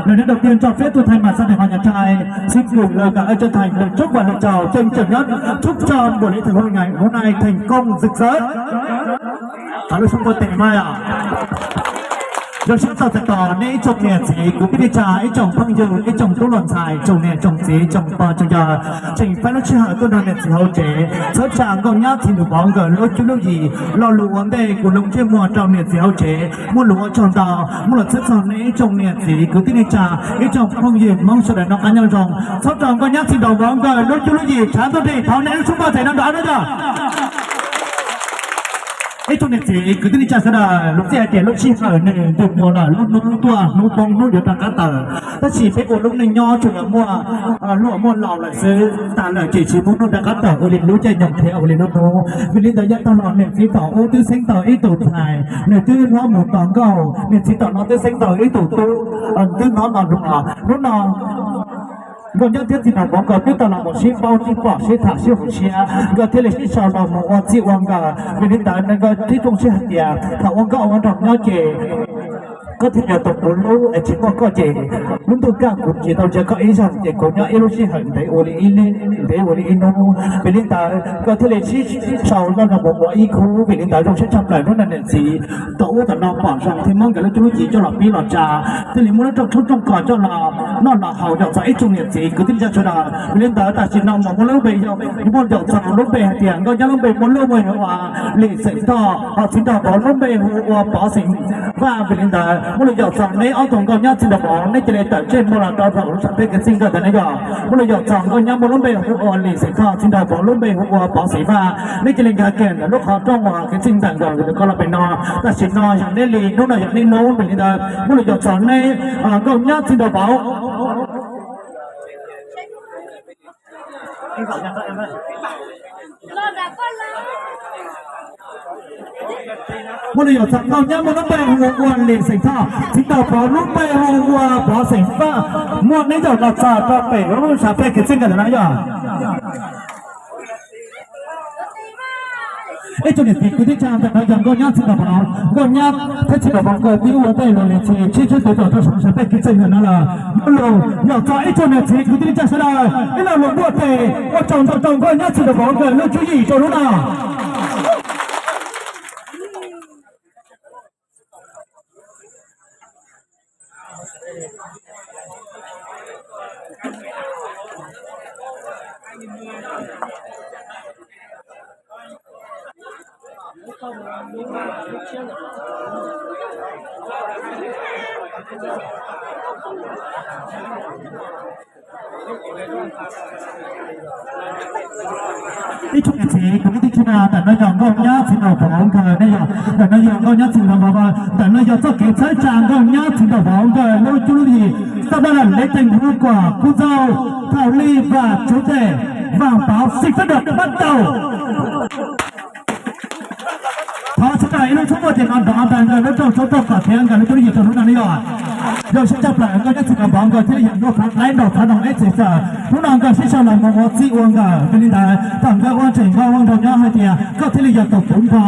Lời nói đầu tiên cho phép tôi thay mặt gia đình họ nhà trai xin gửi lời cảm ơn chân thành, lời chúc và lời chào trân trọng nhất, chúc cho buổi lễ thành hôn ngày hôm nay thành công rực rỡ. Thov lub suab npuaj tes mas yom. Zoo siab txog txais tos nej ib tsoom niam txiv kwv tij neej tsa, ib tsoom phooj ywg, ib tsoom tub los ntxhais, tsoom niam tsoom txiv, tsoom pog tsoom yawg, tseem faib lub sij hawm tuaj nrog niam txiv hauv tsev txhawb tsa nkauj nyab txiv nraug vauv nkawd lub cuab lub yig. Lo lus ua ntej kuv hloov ntsej muag rau niam txiv hauv tsev muaj lus ua tsaug ntau, muaj lus txhawb txog nej ib tsoom niam txiv kwv tij neej tsa, ib tsoom phooj ywg Hmoob sawv daws noj qab nyob zoo, txhawb rau nkauj nyab txiv nraug vauv nkawd lub cuab lub yig tshav ntuj nrig. Thov nej lub suab npuaj tes no nrov na yog. Ib tsoom niam txiv kwv tij neej tsa sawv daws, luag txij hais tias lub sij hawm nws ntuj mus lawm, lub hnub tuaj hnub poob hnub yuav rov qab tawm, tab sis peb ua lub neej nyob tsuas yog muaj luaj muaj laus lawm xwb, tag lawm ces tsis muaj hnub rov qab tawm ua li lub caij nyoog thiab ua li lub hnub. Vim li ntawd yav tag los niam txiv tom ub twb xeeb tau ib tug ntxhais, nws twb hlob mus tos nkauj, niam txiv tom no twb xeeb tau ib tug tub, twb hlob no los hnub no nkauj nyab thiab txiv nraug vauv nkawd twb tau los mus sib paub sib pom sib tham sib hum siab, nkawd thiaj li sib sau los mus ua txij ua nkawm. Vim li ntawd nkawd thiaj zoo siab hais tias thaum ua nkauj ua nraug nyob ces koj thiaj yog tus kuv hlub, es tsis muaj koj ces lub ntuj kaj kuv tsis tau ntsia koj ib zaug, ces kuv nyob ib lub sij hawm ntev ua li ib, ntev ua li ib hnub. Vim li ntawd nkawd thiaj li sib sau los mus ua ib khub. Vim li ntawd zoo siab tshaj plaws hnub no niam txiv tom ub tom no pom zoo thiab muab nkawd lub cuab lub yig coj los pib los tsa, thiaj li muab lub rooj tshoob rooj kos coj los noj los haus. Yaum txog ib tsoom niam txiv kwv tij neej tsa sawv daws, vim li ntawd tam sim no mas muaj lub npe yog, muaj yaum txog lub npe hais tias nkauj nyab lub npe muaj lub npe hu ua Lis Xeem Thoj, ho txiv nraug vauv lub npe hu ua Pov Xeem Vaj. Vim li ntawd muaj lus yaum txog neb ob tug nkauj nyab txiv nraug vauv, neb cia li tawm tsej muag los rau saum lub sam peb kev txij nkawm ntawm no yog. Muaj lus yaum txog nkauj nyab muaj lub npe hu ua Lis Xeem Thoj, txiv nraug vauv lub npe hu ua Pov Xeem Vaj, neb cia li nkag kiag ntawm lub qhov rooj uas kev txij ntawm nkawd ko los pem no. Tam sim no yog neb li, hnub no yog neb hnub. Vim li ntawd muaj lus yaum txog neb nkauj nyab txiv nraug vauv. Muaj lus yaum txog nkauj nyab muaj lub npe hu ua Lis Xeem Thoj, txiv nraug vauv lub npe hu ua Pov Xeem Vaj. Muaj neb yaum los txog rau pem lub sam peb kev txij nkawm ntawm no yog. Ib tsoom niam txiv kwv tij neej tsa, ntawm no yog nkauj nyab txiv nraug vauv, nkauj nyab thiab txiv nraug vauv nkawd twb ua tej lus lis txi sib tshwb tuav tom rau saum sam peb kev txij nkawm no lawm. Muaj lus yaum txog ib tsoom niam txiv kwv tij neej tsa sawv daws ib lo lus npuaj tes ua tsaug ntau rau nkauj nyab txiv nraug vauv nkawd lub cuab yig rau hnub no. Ib tsoom niam txiv kwv tij neej tsa, ntawm no yog nkauj nyab txiv nraug vauv nkawd ne yog, ntawm no yog nkauj nyab txiv nraug vauv, ntawm no yog txoj kev txhawb tsa nkauj nyab txiv nraug vauv nkawd lub cuab lub yig. Sau đây là lễ thành hôn của cô dâu Thảo Ly và chú rể Vàng Báo, xin phép được bắt đầu. Thov sawv daws ib lub suab npuaj tes no nrov ntawm nkawd lub rooj tshoob rooj kos thiab nkawd lub cuab lub yig rau hnub no ne yog. Zoo siab tshaj plaws nkauj nyab txiv nraug vauv nkawd thiaj li yog nkauj txhav qaib nraug txhav noog ib txhis txawm. Hnub no nkawd sib sau los mus ua txij ua nkawm. Vim li ntawd thaum nkawd ua ntseeg nkauj ua nraug nyob hais tias koj thiaj li yog tus puv npo,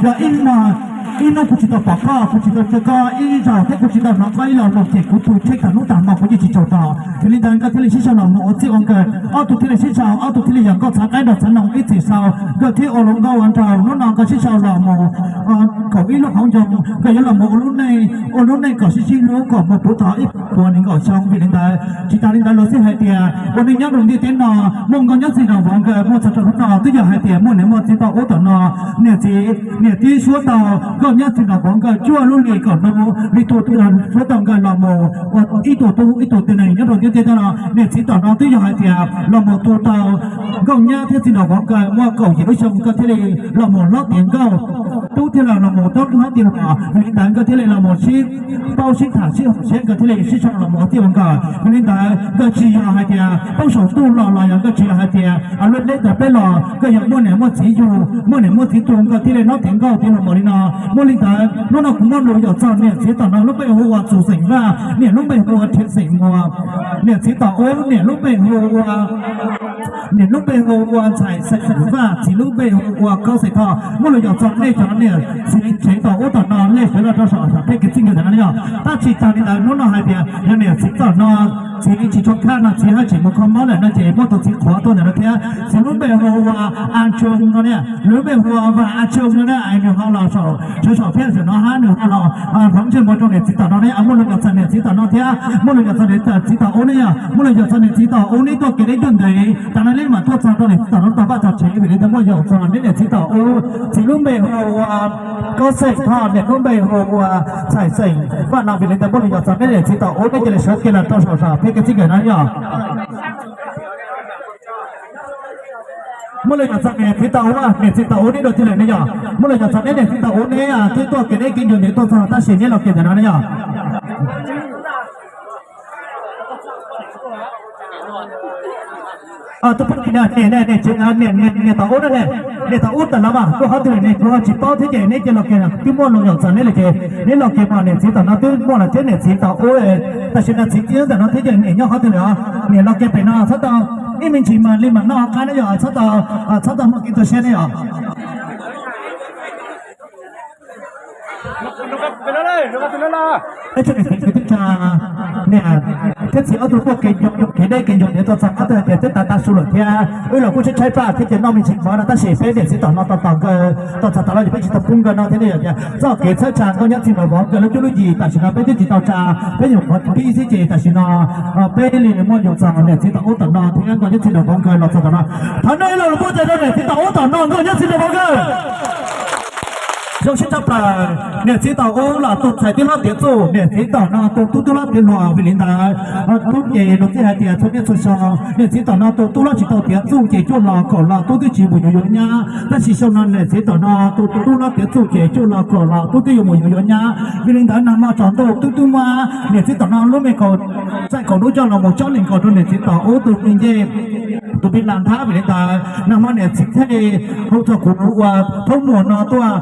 yog ib hnub kuv tsis tau pom koj, kuv tsis tau ntsia koj ib zaug thiab kuv tsis tau hnov koj ib lo lus ces kuv tu tsheej tag hnub tag hmo kuv yeej tsis tsaug zog. Vim li ntawd nkawd thiaj li sib sau los mus ua txij ua nkawm, ob tug thiaj li sib sau, ob tug thiaj li yog nkauj txhav qaib nraug txhav noog ib txhis xwb. Nkawd thiaj ua lub nkauj ua nraug, hnub no nkawd sib sau los mus koom ib lub hauv ncoo, nkawd yuav los mus ua lub neej, ua lub neej kom sib sib hlub kom mus puv tau ib puas nees nkaum xyoo. Vim li ntawd tsis tas li ntawd los xij hais tias ua neej nyob rau ntiaj teb no muaj nkauj nyab txiv nraug vauv nkawd muaj txog rau hnub no twb yog hais tias muaj niam muaj txiv tau ub tom no, niam txiv niam twb suav tau nkauj nyab txiv nraug vauv nkawd cuaj lub hlis kaum hnub li tu suav tau nkawd los mus ua ib tug tub ib tug tib neeg nyob rau ntiaj teb no. Niam txiv tom no twb yog hais tias los mus tu tau nkauj nyab thiab txiv nraug vauv nkawd muaj kaum yim lub xyoo nkawd thiaj li los mus hlob tiav nkauj, tub thiaj los los mus tau hlob tiav los. Vim li ntawd nkawd thiaj li los mus sib paub sib tham sib hum siab, nkawd thiaj li sib sau los mus ua txij ua nkawm. Vim li ntawd nkawd tsis yog hais tias poob saum ntuj los los yog nkawd tsis yog hais tias luaj deb tawm peb los, nkawd yog muaj niam muaj txiv yug, muaj niam muaj txiv tu nkawd thiaj li hlob tiav nkauj tiav los mus li no. Muaj li ntawd hnub no kuv muaj lus yaum txog niam txiv tom no lub npe hu ua Txus xeem Vaj, niam lub npe hu ua Rhiav xeem Muas. Niam txiv tom ub niam lub npe hu ua Niam lub npe hu ua Ntxhais Xeem Vaj, txiv lub npe hu ua Kaub Xeem Thoj. Muaj lus yaum txog nej cov niam txiv tsev tom ub tom no, nej sawv los rau saum peb kev txij nkawm ntawm no yog. Tab sis tag li ntawd hnub no hais tias yog niam txiv tom no, txiv tsis tshua khaj no, txiv haj tseem mus kho mob lawm no ces muaj tus txiv qhuav tuaj ntawm no thiab. Txiv lub npe hu ua A Tshoo no ne, lub npe hu ua Vaj A Tshoo no ne, nws ho los saum, sawv saum thiab saum no hab, nws ho los hloov ntsej muag rau niam txiv tom no ne. Muaj lus yaum txog niam txiv tom no thiab muaj lus yaum txog niam txiv tom ub ne yog. Muaj lus yaum txog niam txiv tom ub, neb tuaj kev neb tuaj ntev tas no, neb mam tuaj txog rau niam txiv tom no tog vaj tog tsev, vim li ntawd muaj yaum txog neb niam txiv tom ub. Txiv lub npe hu ua Kaub Xeem Thoj, niam lub npe hu ua Ntxhais Xeem Vaj no, vim li ntawd muaj lus yaum txog neb niam txiv tom ub, neb cia li sawv kiag los rau saum saum peb kev txij nkawm no yog. Muaj lus yaum txog niam txiv tom ub, niam txiv tom ub neb dua tij lawm ne yog. Muaj lus yaum txog neb niam txiv tom ub, neb twb tuaj kev neb kev ncua ntev tuaj txog tab sis neb los kiag ntawm no ne yog. Tus poj niam, niam tom ub na ne, niam tom ub tawm los mas kuj qhov twg ne kuv ho tsis paub thiab ces neb cia los kiag, twb muaj lus yaum txog neb lawm ces neb los kiag mas niam txiv tom no twb muaj lawm thiab, niam txiv tom ub tam sim no txiv txiv ntawm no thiab ces niam nyob qhov twg lawm os. Niam los kiag pem no txhob tau, ib me ntsis mas li mam noj qab ne yog, txhob tau, txhob tau muaj kev tu siab ne yog. Ib tsoom niam txiv kwv tij neej tsa, niam thiab txiv ob tug tuaj kev ncua kev deb kev ncua ntev tuaj txog qhov twg tias twb tas tav su lawm thiab wb los kuj tshaib tshaib plab thiab ces noj me ntsis mov no tab sis peb niam txiv tom no tos tos nkawd tos txog tas los ces peb tsis tau pub nkawd noj thiab ne yog tias txoj kev txhawb tsa nkauj Nyob Txhij Nraug Vauv nkawd lub cuab lub yig tam sim no peb twb tsis tau tsa, peb nyuam qhuav pib xwb ces tam sim no peb li muaj yaum txog niam txiv tom ub tom no thiab nkauj Nyob Txhij Nraug Vauv nkawd los txog tom no. Thov nej los puag tes rau niam txiv tom ub tom no nkauj Nyob Txhij Nraug Vauv nkawd. Zoo siab tshaj plaws, niam txiv tom ub los tus ntxhais tub hlob tiav txuj, niam txiv tom no tus tub tub hlob tiav hluas. Vim li ntawd tub ces luag txij hais tias txhua niaj txhua xyoo niam txiv tom no tus tub hlob tsis tau tiav txuj ces cuaj los kaum los tub twb tsis mus yuav yuav nyab, tab sis xyoo no niam txiv tom no tus tub hlob tiav txuj ces cuaj los kaum los tub twb yuav mus yuav yuav nyab. Vim li ntawd nag hmo tsaus ntuj tub twb muab niam txiv tom no lub me kaus txaij kaus dub coj los mus tsob li nkaus rau niam txiv tom ub tus me ncej tus pij las nthab. Vim li ntawd nag hmo niam txiv thiaj li hu txog kuv ua thoob muas no tuaj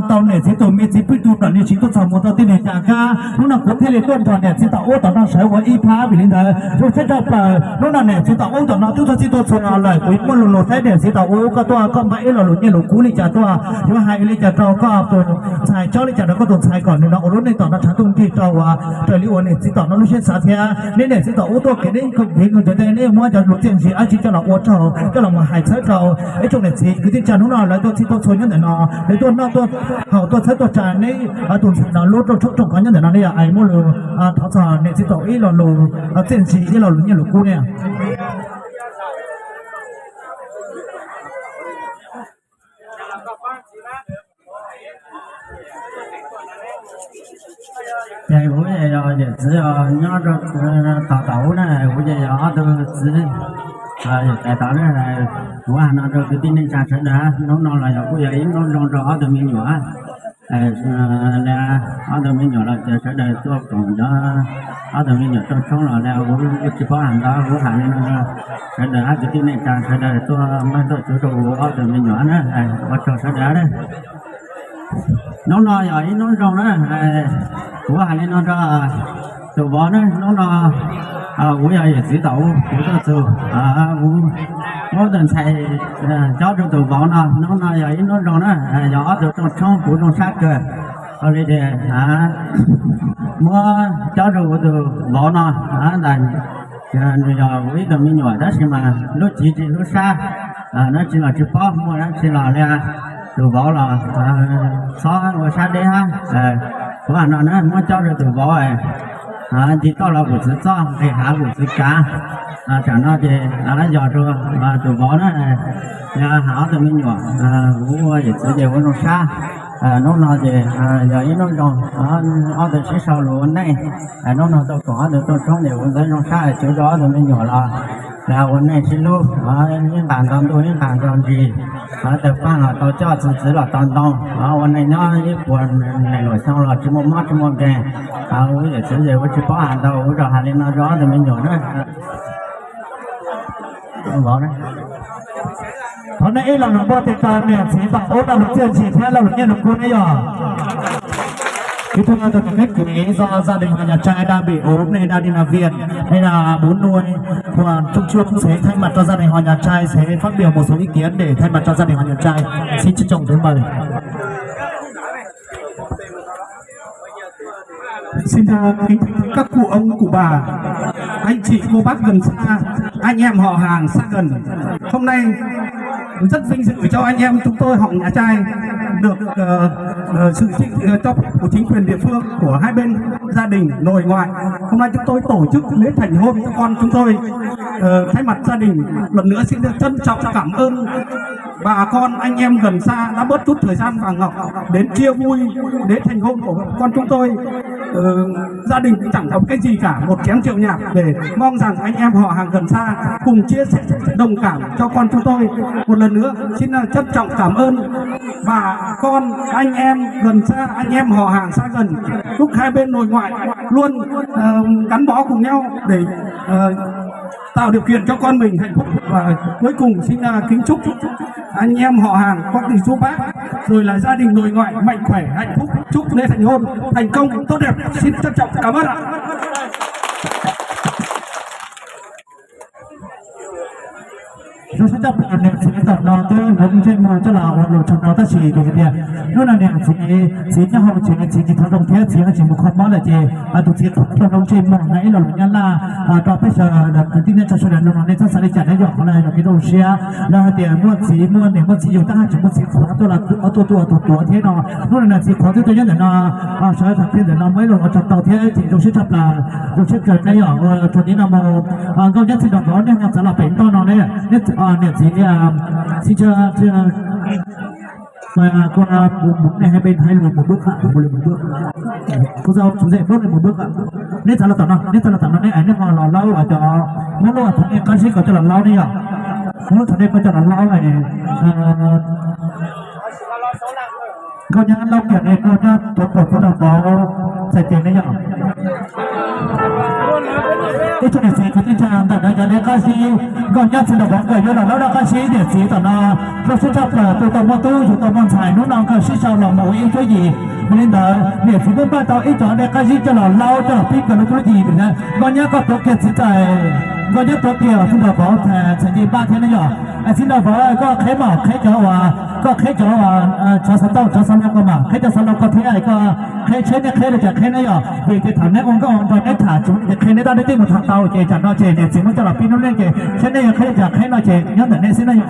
tau niam txiv tus me txiv pwj tug nram Niam Tsis tuaj txog mus tau tij neeg Cas Kab. Hnub no kuv thiaj li tuaj nrog niam txiv tom ub tom no sawv ua ib phab. Vim li ntawd zoo siab tshaj plaws hnub no niam txiv tom ub tom no twb tuaj txij tuaj txhua lawm, kuv muaj lus lus saib niam txiv tom ub koj tuaj koj npaj ib lo lus nyiaj lus kub li cas tuaj, yuav hais li cas rau koj tus ntxhais, tsob li cas rau koj tus ntxhais kom nws los ua lub neej tom no tshav ntuj nrig rau uas raws li uas niam txiv tom no lub siab xav thiab. Neb niam txiv tom ub tuaj kev neb nkees nkees ntawd neb muab cov lus txiaj ntsig dab tsi coj los ua rau, coj los mus hais txhawb rau ib tsoom niam txiv kwv tij neej tsa hnub no lawv tuaj txhij tuaj txhua nyob ntawm no, lawv tuaj noj tuaj haus tuaj txhawb tuaj tsa neb tus ntxhais no lub rooj tshoob rooj kov nyob ntawm no. Neb yog es muaj lus thov txog niam txiv tom ib lo lus txiaj ntsig ib lo lus nyiaj lus kub ne. Ces kuv yog yawm txiv nyob rau tom tom ub na, kuv ces yog ob tug txiv yawm txiv tom na. Kuv hais no rau kwv tij neej tsa sawv daws, hnub no los yog kuj yog ib hnub zoo rau ob tug me nyuam. Ob tug me nyuam los ces sawv daws tuaj koom cov ob tug me nyuam rooj tshoob los li kuv tsis paub hais ntau, kuv hais li no rau sawv daws, kwv tij neej tsa sawv daws tuaj maj tuaj txug rau kuv ob tug me nyuam na, ua tsaug sawv daws na. Hnub no yog ib hnub zoo na, kuv hais li no rau tus vauv na, hnub no kuv yog yawm txiv tom ub, kuv tuaj txug, kuv muab tus ntxhais cob rau tus vauv no, hnub no yog ib hnub zoo na, yog ob tug rooj tshoob kuv zoo sab kawg. Ua li ces muab cob rau kuv tus vauv no ntag. Nws yog kuv ib tug me nyuam tab sis mas lub cev tsis hlub sab, dab tsi los tsis paub, muaj dab tsi los li tus vauv los txhob ua sab deb hab. Kuv hais no na, muab cob rau tus vauv nce toj los kuv txiv txoj, nqis hav kuv txiv kav. Tsam no ces yog rau tus vauv na, yog hais ob tug me nyuam, kuv ua yawm txiv ces kuv zoo sab. Hnub no ces yog ib hnub zoo, ob tug sib sau lus ua neej. Hnub no tau koom ob tug rooj tshoob ces kuv ntxhais zoo sab, tsuav rau ob tug me nyuam los ua neej sib hlub, ib nqas nto ntuj ib nqas nto ntsis, tawg paaj los tau coj, txwv txiv los tau ntoo, ua neej nyob ib puas nees nkaum xyoo los tsis muaj mob tsis muaj nkeeg. Kuv yawm txiv ces kuv tsis paub hais ntau, kuv tsuas hais li no rau ob tug me nyuam na. Thov nej ib lo lus npuaj tes rau niam txiv tom ub lo lus txiaj ntsig thiab lo lus nyiaj lus kub ne yog. Tiếp theo, tôi được phép kính mời do gia đình họ nhà trai đang bị ốm nên đang đi nằm viện, nên là muốn nuôi. Còn Trung Trương sẽ thay mặt cho gia đình họ nhà trai sẽ phát biểu một số ý kiến để thay mặt cho gia đình họ nhà trai. Xin trân trọng kính mời. Xin chào kính thưa các cụ ông, cụ bà, anh chị, cô bác gần xa, anh em họ hàng xa gần. Hôm nay rất vinh dự cho anh em chúng tôi họ nhà trai được ờ, ờ, sự chi- ờ, cho phép của chính quyền địa phương, của hai bên gia đình nội ngoại. Hôm nay chúng tôi tổ chức lễ thành hôn cho con chúng tôi. Ờ, thay mặt gia đình, lần nữa xin được trân trọng cảm ơn bà con anh em gần xa đã bớt chút thời gian vàng ngọc đến chia vui lễ thành hôn của con chúng tôi. Ờ, Gia đình cũng chẳng có cái gì cả, một chén rượu nhạt về. Mong rằng anh em họ hàng gần xa cùng chia sẻ, đồng cảm cho con chúng tôi. Một lần nữa xin ờ, trân trọng cảm ơn bà con anh em gần xa, anh em họ hàng xa gần, chúc hai bên nội ngoại luôn ờ, gắn bó cùng nhau để ờ, tạo điều kiện cho con mình hạnh phúc. Và cuối cùng xin ờ, kính chúc anh em họ hàng, các thầy chú bác, rồi là gia đình nội ngoại mạnh khỏe, hạnh phúc, chúc lễ thành hôn thành công, tốt đẹp. Xin trân trọng cảm ơn ạ. Rau siab coj peb niam txiv tom no twb ua ntsej muag coj los ua luag tshaj no tab sis vim tias hnub no niam txiv, txiv nyob hauv tsev, txiv tsis tau zoo thiab txiv ho tsis mus kho mob lawm ces tus txiv qhuav tau zoo ntsej muag no ib los lus Nyab Laj rau peb sawv daws kwv tij neej tsa sawv daws mloog no nej txhob xav li cas, nej yog qhov no yog kev zoo siab. Lawv hais tias muaj txiv muaj niam muaj txiv yug tab hais tsis muaj txiv qhuav tuaj los ob tuaj tuaj tus tuav thiab no. Hnub no niam txiv qhuav twb tuaj nyob ntawm no, sawv daws tham pib ntawm no muaj ib los ua tsaug tau thiab tsis zoo siab tshaj plaws, zoo siab kawg nej yom, ua tsaug ntawm no mus. Nkauj Nyab Txiv Nraug Vauv nej ho txav los pem ntoj no ne, niam txiv, txiv, txiv, Mà qua một, một ngày hai bên hai lượt một bước hả? Một lượt một bước. Cô dâu, chú rể, bước lên một bước ạ. Neb txav los tom no, neb txav los tom no, neb, neb ho los laub cov, muab lub thov nej qab zib ko coj los laub ne yom. Muab lub thov nej ko coj los laub ne. Nkauj Nyab laub kiag ne, Nkauj Nyab tuav kom Txiv Nraug Vauv txhais tes ne yom. Ib tsoom niam txiv kwv tij neej tsa, ntawm no yog dej qab zib, Nkauj Nyab Txiv Nraug Vauv nkawd yuav los laub dej qab zib niam txiv tom no. Rau siab tshaj plaws, tus tau muaj tub, yus tau muaj ntxhais, hnub no nkawd sib sau los mus ua ib cuab yim. Yog li ntawd niam txiv muab npaj tau ib cov dej qab zib coj los laub coj los pib nkawd lub cuab yim na. Nkauj Nyab koj tuav kiag txiv txhais, Nkauj Nyab tuav kiag Txiv Nraug Vauv txhais ncej npab thiab ne yom. Txiv Nraug Vauv koj qheb mas qheb cov uas, koj qheb cov uas tsov xov tooj tsov xov laus ko mas qheb cov xov laus ko thiab koj qheb tsheb neb qheb li cas qheb ne yom. Vim tias thaum neb ua nkauj ua nraug neb tham tsis muaj leej twg qheb neb, tab neb twb mus tham tau ces tsam no ces niam txiv muab coj los pib lub neej ces saib neb yuav qheb li cas qheb no ces nyob ntawm nej xwb na yom.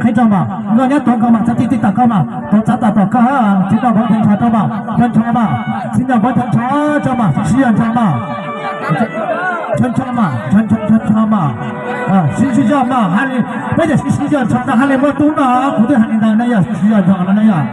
Qheb tso mas, Nkauj Nyab tuav ko mas, txav ti ti tom ko mas, tuav txav tom tom ko, Txiv Nraug Vauv ncho ncho rau mas, ncho ncho mas, Txiv Nraug Vauv ncho ncho tso mas, sib sib zog ncho mas, ncho ncho ncho ncho mas, sib sib zog mas, hais li peb yog sib sib zog ncho no hais li muaj tub no kuv twb hais li ntawd na yom, sib sib zog ncho no na yom.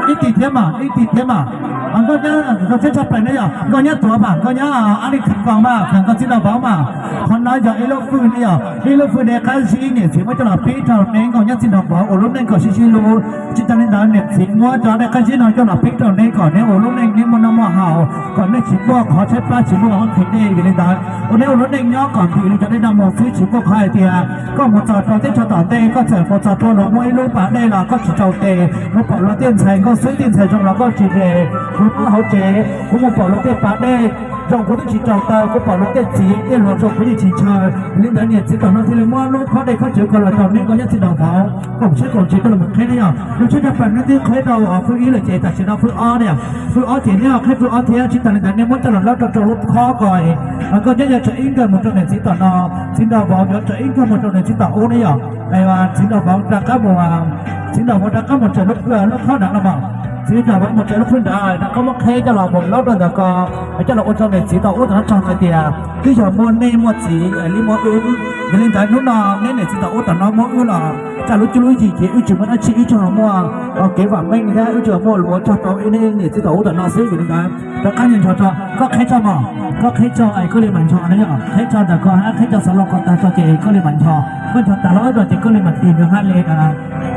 Ib tis thiab mas, ib tis thiab mas. Nkauj Nyab, Nkauj Nyab tshaj plaws ne yom, Nkauj Nyab tuav mas, Nkauj Nyab ab li kheev ko mas, kheev ko Txiv Nraug Vauv mas. Qhov no yog ib lub fwj ne yom, ib lub fwj dej qab zib niam txiv muab coj los pib rau neb Nkauj Nyab Txiv Nraug Vauv ua lub neej kom sib sib hlub. Tsis tas li ntawd niam txiv muab cov dej qab zib no coj los pib rau neb kom neb ua lub neej neb muaj noj muaj haus, kom neb tsis muaj qhov tshaib plab tsis muaj qhov nqhis dej. Vim li ntawd ua neb ua lub neej nyob kom ntim li cov dej no mus xwb, tsis muaj qhov hais tias koj mus txog rau teb chaws tom ntej, koj txawm mus txog rau los muaj ib lub pas dej los koj tsis tsaus tes, mus pom luag tej ntxhais nkauj xwb tej ntxhais zoo los koj tsis zes. Kuv nyob hauv tsev kuv mus pom luag tej pas dej zoo kuv twb tsis tsaus taw, kuv pom luag tej txiv tej hluas zoo kuv yeej tsis ntshaw. Vim li ntawd niam txiv tom no thiaj li muab lub khob dej khob cawv ko los rau neb Nkauj Nyab Txiv Nraug Vauv koom siab koom ntsws coj los mus qheb ne yom. Lub tsheb caj pas neb twb qheb rau fwj ib lawm ces tam sim no fwj ob ne yom. Fwj ob ces neb ho qheb fwj ob thiab. Tsis tas li ntawd neb muab coj los laub rau rau lub khob ko. Nkauj Nyab yuav tsom ib nkawg mus rau niam txiv tom no, Txiv Nraug Vauv yuav tsom ib nkawg mus rau niam txiv tom ub ne yom. Txiv Nraug Vauv rov qab mus, Txiv Nraug Vauv rov qab mus tsom lub khob nrad no mas. Txiv Nraug Vauv mus tsom lub khob nrad rov qab muab qheb coj los mus laub rau ntawm ko, coj los ua rau niam txiv tom ub tom no tsaug hais tias twb yog muaj nej muaj txiv li muaj wb. Yog li ntawd hnub no neb niam txiv tom ub tom no muab wb los tsa lub cuab lub yim ces wb tsis muaj dab tsi, wb tsuas muaj kev vam meej thiab wb tsuas muaj lus ua tsaug rau neb niam txiv tom ub tom no xwb. Vim li ntawd rov qab nco ntsoov tso, koj qheb tso mas, koj qheb tso es koj li mam nco na yom. Qheb tso ntawm ko hab qheb tso xov laus ko tag tso ces koj li mam nco. Koj nco tas los wb tso ces koj li mam tis nws hab li,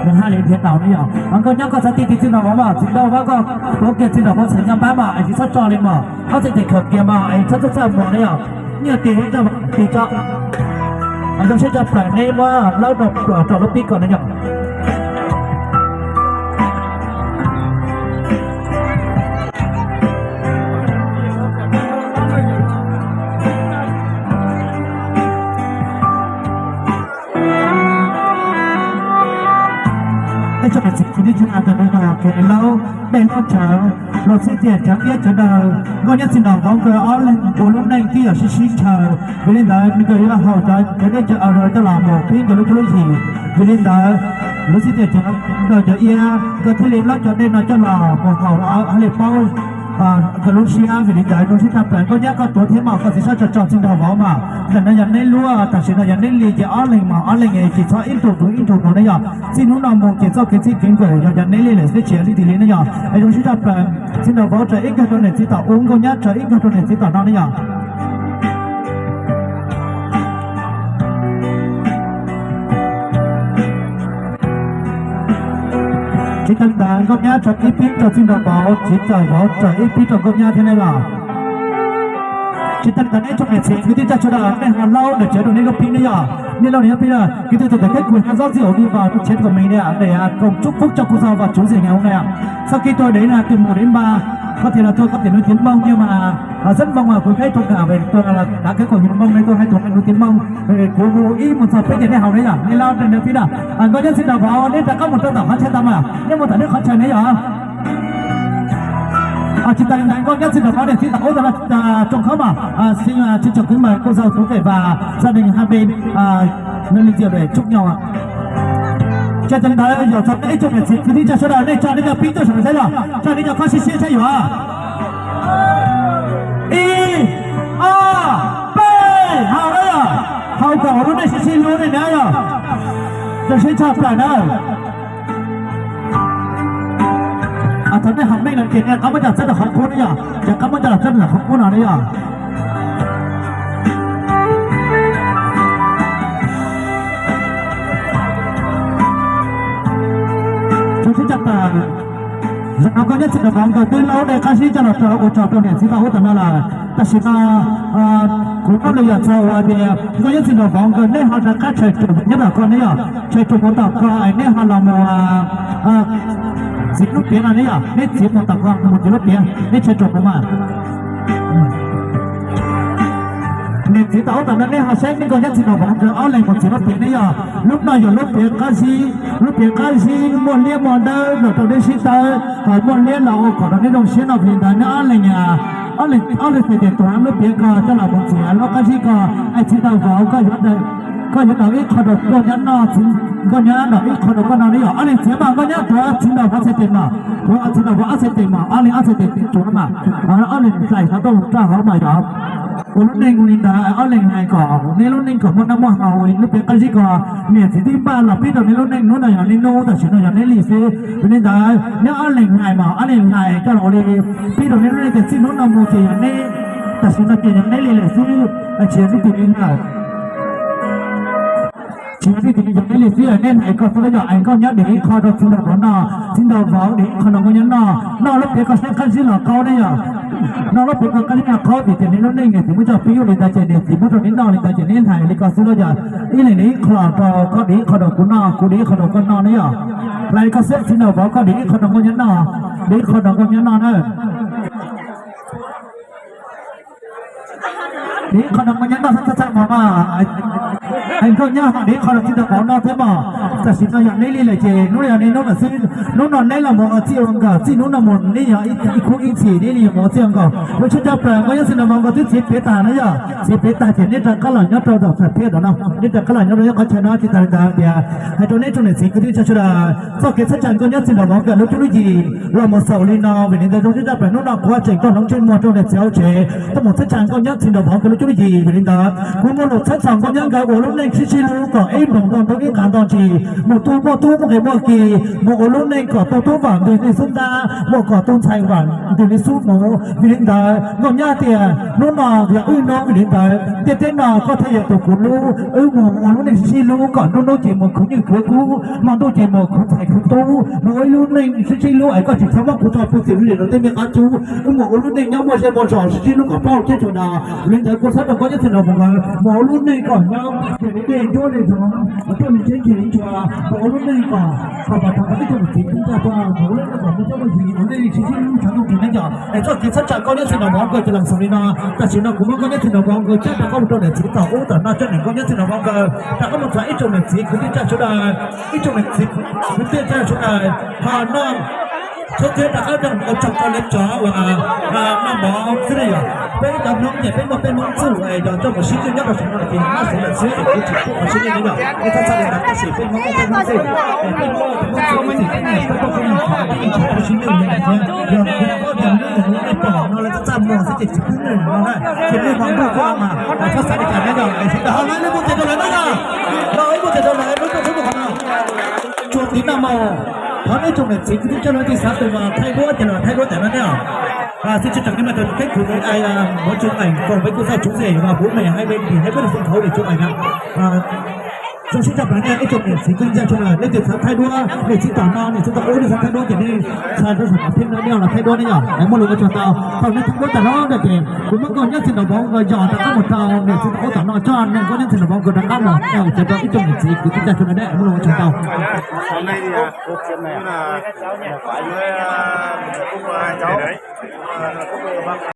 nws hab li nrhiav tau na yom. Mas Nkauj Nyab koj txhob tig tig Txiv Nraug Vauv mas, Txiv Nraug Vauv koj tuav kiag Txiv Nraug Vauv txhais nco npab mas es tsis txhob tso li mas, koj txhob tes khaws kiag mas es txhob txhob txaj muag na yom. Nyiaj tig tig tso, zoo siab tshaj plaws neb muab laub rau rau lub pib ko na yom. Tsoom niam txiv kwv tij neej tsa, ntawm no yog kev laub dej laub cawv, los xij tias cov iab cov daw, nkauj nyab txiv nraug vauv nkawd ob leeg ua lub neej twb yog sib sib ntshaw. Vim li ntawd nkawd yuav haus cov dej cov daw coj los mus pib nkawd lub cuab lub yig. Vim li ntawd lub xij tias cov, nkawd cov iab nkawd thiaj li laub cov dej no coj los mus haus, haj li paub nkawd lub siab. Vim li ntawd zoo siab tshaj plaws, nkauj nyab koj tuav thiab mas koj txiv sab tso tso txiv nraug vauv mas. Ntawm no yog neb lub, tam sim no yog neb li ces ob leeg mas ob leeg ces txhob ib nrug mus ib nrug mus ne yom. Txij hnub no mus ces txoj kev txij kev nkawm yog yog neb li lawm xwb, tsis yog li tim li ne yom. Es zoo siab tshaj plaws, txiv nraug vauv tso ib nkawg rau niam txiv tom ub, nkauj nyab tso ib nkawg rau niam txiv tom no ne yom. Tsis tas li ntawd nkauj nyab tso ib pib rau txiv nraug vauv, txiv nraug vauv tso ib pib rau nkauj nyab thiab ne yom. Tsis tas li ntawd nej tsoom niam txiv kwv tij neej tsa sawv daws, nej ho laub daim tswv rau nej lub pib ne yom. Nej laub nej lub pib na, kwv tij txhua tus, peb kuj haj zob txij hauv li vas rau tshev kom me ne, koom tsub pub tso kuv txog Vaj Tswv xeem Nyab Hoos na. Txoj kev tuag dev na, tus mus dev npa, koj tias los tuag koj tias nuv txiv Hmoob ne mas, xeeb Hmoob mas kuv peb tuag kam tuag dav kev koom yug Hmoob ne, tuag hais tuag nuv txiv Hmoob. Kuv mus ib mus txog peb ces nej haus ne yom, nej laub nej lub pib na. Nkauj nyab txiv nraug vauv, nej rov qab mus rau tom qhov chaw tau mas, nej mus tom nej qhov chaw ne yom. Tsis tas li ntawd nkauj nyab txiv nraug vauv niam txiv tom ub tau tsoom khab mas, xin trân trọng kính mời cô dâu chú rể và gia đình hai bên nói lời chào để chúc nhau ạ. Tsis tas li ntawd yog txog peb ib tsoom niam txiv kwv tij neej tsa sawv daws, nej tsa nej cov pib tuaj saum no saib yom, tsa nej cov khob sib siab saib yom. Ib, ob, peb, haus na yom. Haus kom ua lub neej sib sib hlub ne na yom. Zoo siab tshaj plaws na. Thaum nej haus meej lawm ces nej rov qab muab cov txawb rau qhov qub na yom, rov qab muab cov txawb rau qhov qub no na yom. Zoo siab tshaj plaws, zaum no nkauj nyab txiv nraug vauv nkawd twb laub dej qab zib coj los rau ua tsaug rau niam txiv tau ub tom no lawm. Tam sim no kuv nug li yam txog uas tias nkauj nyab txiv nraug vauv nkawd nej ho rov qab tshais ruam nyob tom ko ne yom, tshais ruam mus tom ko es nej ho los mus txiav lub piav no ne yom, neb txiav mus tom ko mus txiav lub piav, neb tshais ruam mus mas. Niam txiv tau ub tom no nej ho saib nkauj nyab txiv nraug vauv nkawd ob leeg mus txiav lub piav ne yom. Lub no yog lub piav qab zib, lub piav qab zib muaj liab muaj dawb los rau neb sib tawb, ho muaj liab los ua kom rau neb zoo siab no. Vim li ntawd neb ob leeg, ob leeg, ob leeg txiav tes tuav lub piav ko coj los mus txiav lub qab zib ko. Es txiv nraug vauv, koj yuav daws ib qho rau nkauj nyab noj, nkauj nyab daws ib qho rau koj noj ne yom. Ob leeg txiav mas, nkauj nyab tuav txiv nraug vauv ob txhais tes mas, tuav txiv nraug vauv ob txhais tes mas, ob leeg ob txhais tes txiav tsuav mas, ob leeg hlais xov tooj rau hauv mas yom. Ua lub neej ua li ntawd, ob leeg hais kom neb lub neej kom muaj noj muaj haus, lub piav qab zib ko niam txiv twb npaj los pib rau neb lub neej. Hnub no yog neb hnub, tam sim no yog neb li xwb. Vim li ntawd neb ob leeg hais mas ob leeg hais coj los ua li pib rau neb lub neej tias txij hnub no mus ces yog neb, tam sim no ces yog neb li lawm xwb, tsis yog li tim li lawm. Tsis yog li tim li, yog neb li xwb, neb hais koj xwb los yog. Es nkauj nyab dim ib qho rau txiv nraug vauv noj, txiv nraug vauv dim ib qho rau nkauj nyab noj, noj lub piav ko saib qab zib los qaub ne yom. Noj lub piav ko qab zib los qaub vim tias neb lub neej niam txiv muab tso pib ua li ntawd ces niam txiv muab rau neb noj li ntawd ces neb hais li ko xwb los yog. Ib leeg dim ib qho rau koj, dim ib qho rau kuv noj, kuv dim ib qho rau koj noj ne yom. Hais li ko xwb, txiv nraug vauv koj dim ib qho rau nkauj nyab noj, dim ib qho rau nkauj nyab noj na. Dim ib qho rau nkauj nyab noj txhob txaj mos mas. Es nkauj nyab ho dim ib qho rau txiv nraug vauv noj thiab mas. Tam sim no yog neb li lawm ces hnub no yog neb hnub lawm xwb. Hnub no neb los mus ua txij ua nkawm, txij hnub no mus neb yog ib khub ib txhis, neb li yog mus ua txij ua nkawm. Zoo siab tshaj plaws, nkauj nyab txiv nraug vauv nkawd twb txiav piav tag na yom. Txiav piav tag ces neb rov qab los nyob rau tom txhais phiab tom no, neb rov qab los nyob rau qhov chaw no. Tsis tas li ntawd tias hais rau neb tsoom niam txiv kwv tij neej tsa sawv daws, txoj kev txhawb tsam nkauj nyab txiv nraug vauv nkawd lub cuab lub yig los mus xaus li no. Vim li ntawd zoo siab tshaj plaws hnub no kuv tseem tuaj hloov tsej muag rau niam txiv hauv tsev tuaj mus txhawb tsam nkauj nyab txiv nraug vauv nkawd lub cuab lub yig. Vim li ntawd kuv muaj lus txhawb txog nkauj nyab nkawd ua lub neej sib sib hlub kom ib nploos nto ntub ib qab nto ntsis, mus tu muaj tub muaj nqi muaj kis, mus ua lub neej kom tu tub vam ntws li xub ntab, mus kom tu ntxhais vam ntws li xub muv. Vim li ntawd nkauj nyab tias hnub no yog wb hnub, vim li ntawd ntiaj teb no koj thiaj yog tus kuv hlub. Wb mus ua lub neej sib sib hlub kom hnub hnub ces mus khwv nywj khwv kub, hmo ntuj ces mus khwv ntxhais khwv tub, mus ua ib lub neej sib sib hlub es koj tsis txhob muab kuv tso pw txwm li rau tej me qab cub. Wb mus ua lub neej nyob muaj zej muaj zos sib sib hlub kom paub kev tshua no. Vim li ntawd kuv txhawb rau nkauj nyab txiv nraug vauv nkawd mus ua lub neej kom nyob Tej ncuab li thaum tuaj nws tsev ntshe li ntshua rau ua lub neej kom kom kom thaum ib tug niam txiv kwv tij tuaj mus ua lub neej kom muaj txoj moo yig ua neej sib sib hlub tshav ntuj ris neej yom. Es txoj kev txhab tsam koj nyob txhia nraum vauv nkawd ces los xaus li no. Tam sim no kuv muab koj nyob txhia nraum vauv nkawd cab rov qab mus rau niam txiv tom ub tom no coj niam nkauj nyob txhia nraum vauv nkawd rov qab mus txog ib tsoom niam txiv kwv tij sawv daws, ib tsoom niam txiv kwv tij sawv daws ho noj txhua txiv rov qab coj mus ua tsaug rau lawv cov uas noj mov xwb li yom. Peb cov Hmoob ces peb muaj peb Hmoob txuj es yog coj mus sib ntsib nyob rau saum no ces noj sawv daws xwb es kuv tsis pub qhov sib ntsib li yom. Peb txhob txhawj li ntawd tab sis peb Hmoob muaj peb Hmoob txuj, peb Hmoob muaj peb Hmoob txuj peb tsis pheej nyiam peb poj pheej yawg qhov peb tsis pub qhov sib ntsib li ntawd thiab. Yog kuv pom tias lub mus lub nej pom no lawv txaj txaj muag xwb ces tsis pub nej no na. Ces nej ho ntuj koj mas txhob xav li cas na yom. Es sawv daws ho lawv ib muaj tes rau lawv na yom. Ho ib muaj tes rau lawv lub tuaj xub mus qhov no. Tsuas tiv noj mov, thov nej tsoom niam txiv kwv tij sawv daws leej twg xav tus mas thaij duab ces los thaij duab tam no thiab. Xin trân trọng kính mời toàn thể các cụ, à, một chụp ảnh cùng với cô giáo chủ nhiệm và bố mẹ hai bên thì hai bên không khẩu để chụp ảnh ạ. Zoo siab tshaj plaws nej ib tsoom niam txiv kwv tij sawv daws leej twg xav thaij duab, niam txiv tom no niam txiv tom ub nej xav thaij duab ces nej xa rau saum no thiab nej los thaij duab ne yom. Es muaj lus ua tsaug ntau, thaum nej thaij duab tag no ces kuv muab koj nyob txhia nraum vauv nkawd yos rov qab mus rau niam txiv tom ub tom no, coj niam nkauj nyob txhia nraum vauv nkawd rov qab mus ua tsaug rau ib tsoom niam txiv kwv tij sawv daws ne, muaj lus ua tsaug ntau.